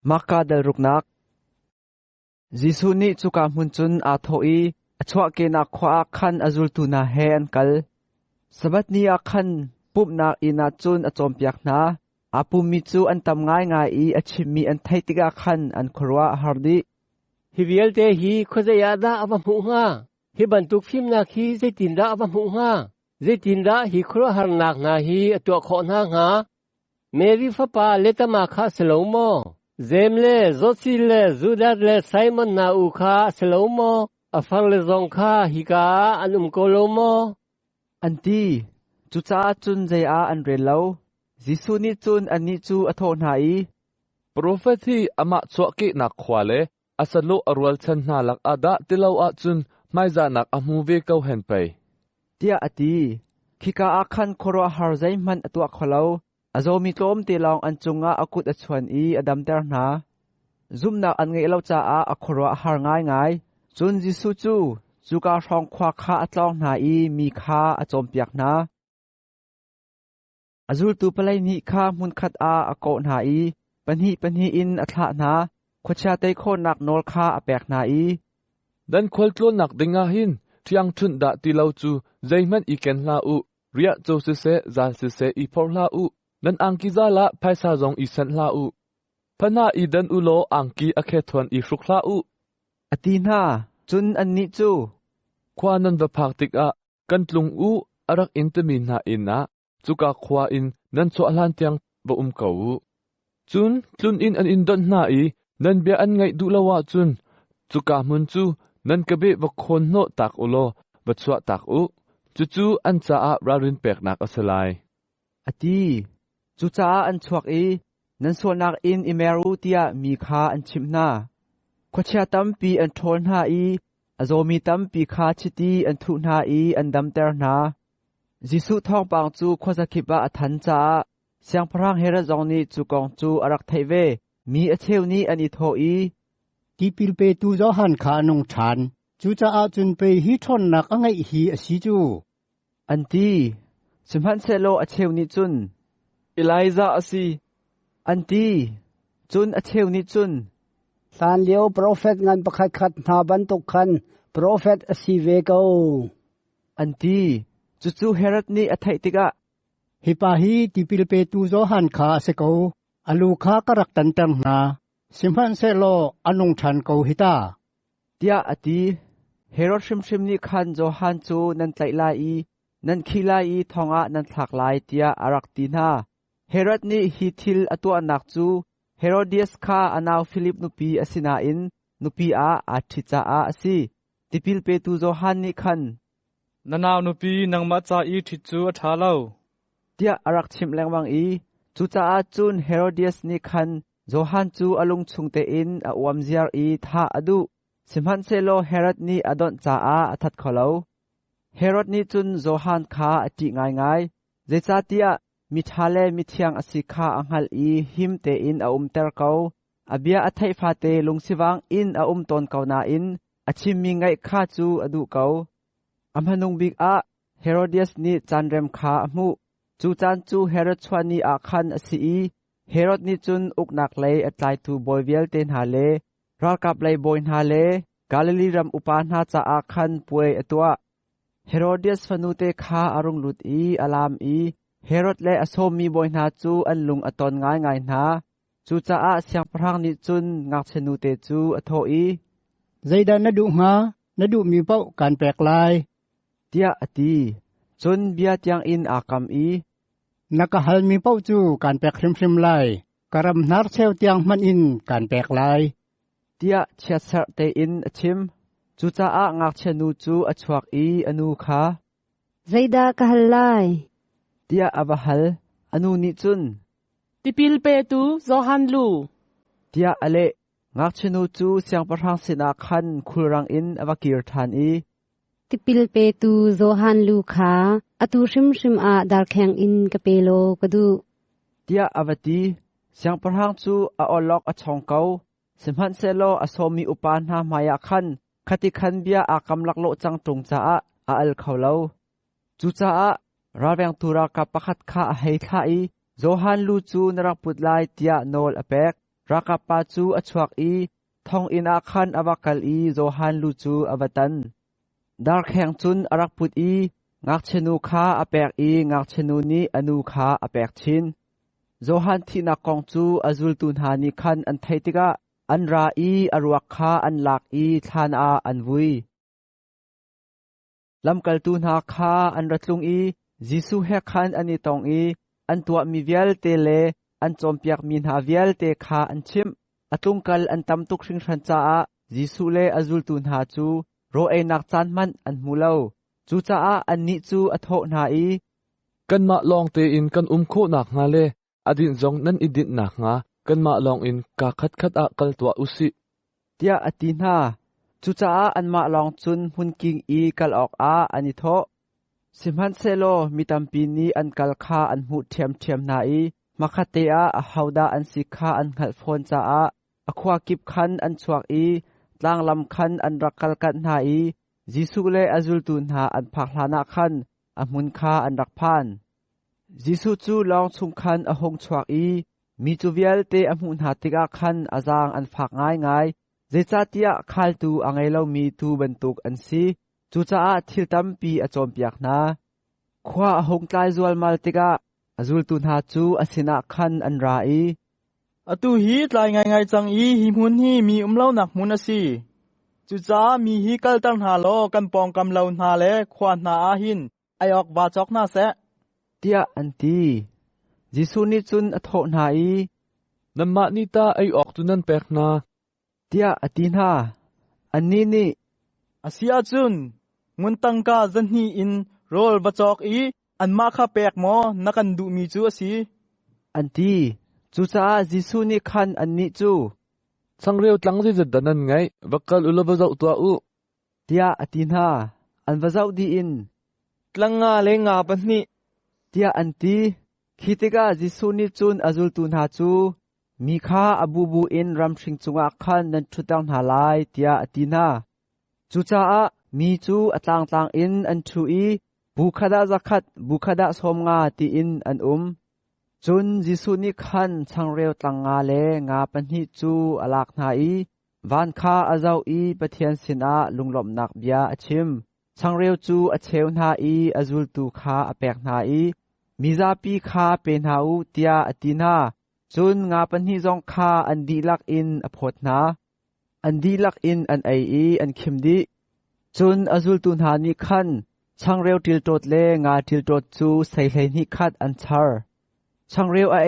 Marka dal ruknak. Jesuh nih cuka hmun cun aa thawh i a chuahkehnak khua ah khan a zultu hna he an kal. Sabbath ni ah khan pumhnak inn ah cun a cawnpiak hna. Aa pummi cu an tam ngaingai i a chimmi an theih tikah khan an khuaruah a har dih. Hi vialte hi khuazei ah dah a va hmuh hnga? Hi bantuk fimnak hi zeitindah a va hmuh hnga? Zeitindah hi khuaruahharnak hna hi a tuah khawh hna hnga? Mary fapa letama kha a si lo maw? Jeim le Josef le Judas le Simon hna u kha a si lo maw? A farle zong kha hika ah an um ko lo maw? An ti. Cucaah cun zei ah an rel lo. Jesuh nih cun annih cu a thawh hna i, Profet hi amah chuahkehnak khua le a sahlawh a rualchan hna lakah dah ti lo ahcun hmaizahnak a hmu ve ko hen pei. Tiah a ti. Khika ah khan khuaruahhar zeihmanh a tuah kho lo. A zawmi tlawmte lawng an cungah a kut a chuan i a damter hna. Zumhnak an ngeih lo caah a khuaruah a har ngaingai. Cun Jesuh cu cuka hrawng khua kha a tlawng hna i mi kha a cawnpiak hna. A zultu palei hnih kha hmunkhat ah a kawh hna i pahnih pahnih in a thlah hna. Khuachia tei khawhnak nawl kha a pek hna i, Nan khualtlawnnak dingah hin ṭhiangṭhunh dah ti lo cu zeihmanh i ken hlah u. Riahcaw siseh, zal siseh i phorh hlah u. Nan angki zal ah phaisa zong i sanh hlah u. Phanah i dan u law angki a khethuan i hruk hlah u. A ti hna. Cun annih cu, Khua nan va phak tikah kan tlung u a rak in timi hna inn ah cuka khua in nan chuah hlan tiang va um ko u. Cun tlun inn an in donh hna i nan bia an ngaih duh lo ahcun cuka hmun cu nan kebeh va khawn hnawh tak u law va chuah tak u. Cucu an caah ralrin peknak a si lai. A ti. Cucaah an chuak i nan sualnak in i mer u tiah mi kha an chimh hna. Khuachia tampi an ṭhawl hna i a zawmi tampi kha chiti an thuh hna i an damter hna. Jesuh thawngpang cu khuazakip ah a than caah Siangpahrang Herod zong nih cu kong cu a rak theih ve. Mi a cheu nih an i thawh i, Tipil petu Johan kha a nung ṭhan. Cucaah cun pei hi ṭhawnnak a ngeih hi a si cu. An ti. Sihmanhsehlaw a cheu nih cun, Elijah a si. An ti. Cun a cheu nih cun, Hlanlio profet ngan pakhatkhat hna bantuk khan profet a si ve ko. An ti. Cucu Herod nih a theih tikah, Hi pa hi tipil petu Johan kha a si ko. A lu kha ka rak tanter hna. Sihmanhsehlaw a nung ṭhan ko hi ta. Tiah a ti. Herod hrimhrim nih khan Johan cu nan tlaih lai i nan khih lai i thong ah nan thlak lai tiah a rak ti hna. Herod nih hi thil a tuahnak cu Herodias kha a nau Filip nupi a si nain nupi ah aa ṭhit caah a si. Tipil petu Johan nih khan, Na nau nupi nangmah ca i ṭhit cu a ṭha lo. Tiah a rak chimh lengmang i cucaah cun Herodias nih khan Johan cu a lung chung tein a uam ziar i thah a duh. Sihmanhsehlaw Herod nih a donh caah a that kho lo. Herod nih cun Johan kha a ṭih ngaingai, zeicahtiah miṭha le mithiang a si kha a hngalh i him tein a umter ko. A bia a theih fate lungsivang in a um tawn ko nain a chimmi ngaih kha cu a duh ko. A hmanung bik ah Herodias nih caanrem kha a hmuh. Cu caan cu Herod chuah ni ah khan a si i Herod nih cun uknak lei a tlaitu bawi vialte hna le ralkap lei bawi hna le Galilee ram upa hna caah khan puai a tuah. Herodias fanute kha a rung lut i a laam i Herod le a sawmmi bawi hna cu an lung a ton ngaingai hna. Cucaah siangpahrang nih cun ngakchia nute cu a thawh i, Zeidah na duh hnga? Na duhmi paoh kaan pek lai. Tiah a ti. Cun bia tiangin aa kam i, Na ka halmi paoh cu kaan pek hrimhrim lai. Ka ram hnarcheu tiang hmanh in kaan pek lai. Tiah chiatserh tein a chim. Cucaah ngakchia nu cu a chuak i a nu kha, Zeidah ka hal lai? Tiah a va hal. A nu nih cun, Tipil petu Johan lu. Tiah a leh. Ngakchia nu cu siangpahrang sinah khan khulrang in a va kir ṭhan i, Tipil petu Johan lu kha atu hrimhrim ah darkheng in ka pe law ka duh. Tiah a va ti. Siangpahrang cu a awlok a chong ko. Sihmanhsehlaw a sawmmi upa hna hmaiah khan khati khan bia aa kam laklawh cang ṭung caah a al kho lo. Cucaah ralvengtu ralkap pakhat kha a hei thlah i Johan lu cu na rak put lai tiah nawl a pek. Ralkap pa cu a chuak i thonginn ah khan a va kal i Johan lu cu a va tan. Darkheng cun a rak put i ngakchianu kha a pek i ngakchianu nih a nu kha a pek chin. Johan thihnak kong cu a zultu hna nih khan an theih tikah an ra i a ruak kha an lak i thlan ah an vui. Lamkaltu hna kha an ra tlung i Jesuh he khan an i tong i an tuahmi vialte le an cawnpiakmi hna vialte kha an chimh. A tlungkal an tam tuk hringhran caah Jesuh le a zultu hna cu rawl einak caan hmanh an hmu lo. Cucaah annih cu a thawh hna i, Kanmah lawng tein kan um khawh nakhnga le a dinh zong nan i dinh nakhnga kanmah lawngin kaa khatkhat ah kal tuah u sih. Tiah a ti hna. Cucaah anmah lawng cun hmunking i kal awkah an i thawh. Sihmanhsehlaw mi tampi nih an kal kha an hmuh ṭhiamṭhiam hna i hmakhatte ah ahodah an si kha an hngalh fawn caah a khua kip khan an chuak i tlanglam khan an rak kalkanh hna i Jesuh le a zultu hna an phak hlanah khan a hmun kha an rak phan. Jesuh cu lawng chung khan a hung chuak i mi cu vialte a hmuh hna tikah khan a zaang an fak ngaingai, zeicahtiah khaltu a ngei lomi tuu bantuk an si. Cucaah thil tampi a cawnpiak hna. Khua a hung tlai zualmal tikah a zultu hna cu a sinah khan an ra i, Atu hi tlai ngaingai cang i hi hmun hi mi um lonak hmun a si. Cucaah mi hi kalter hna law kan pawngkam lo hna le khua hna ah hin ei awk vaa cawk hna seh, tiah an ti. Jesuh nih cun a thawh hna i, Nanmah nih tah ei awk cu nan pek hna? Tiah a ti hna. Annih nih, A si ahcun ngun tangka 200 in rawl va cawk i anmah kha pek maw na kan duhmi cu a si? An ti. Cucaah Jesuh nih khan annih cu, Changreu tlang zeizat dah nan ngeih? Va kal u law va zoh tuah u, tiah a ti hna. An va zoh dih in, Tlang nga le nga pahnih, tiah an ti. Khi tikah Jesuh nih cun a zultu hna cu, Mi kha a bubu in ramhring cungah khan nan ṭhutter hna lai, tiah a ti hna. Cucaah mi cu a tlangtlang in an ṭhu i bu khat ah 100, bu khat ah 50 tiin an um. Cun Jesuh nih khan changreu tlang nga le nga pahnih cu a lak hna i van kha a zoh i Pathian sinah lunglawmhnak bia a chim. Changreu cu a cheu hna i a zultu kha a pek hna i, mizapi kha pe hna u, tiah a ti hna. Cun nga pahnih zong kha an dihlak in a phawt hna. An dihlak in an ei i an khim dih. Cun a zultu hna nih khan changreu ṭilṭawt le nga ṭilṭawt cu sei 12 khat an char. Changreu a ei.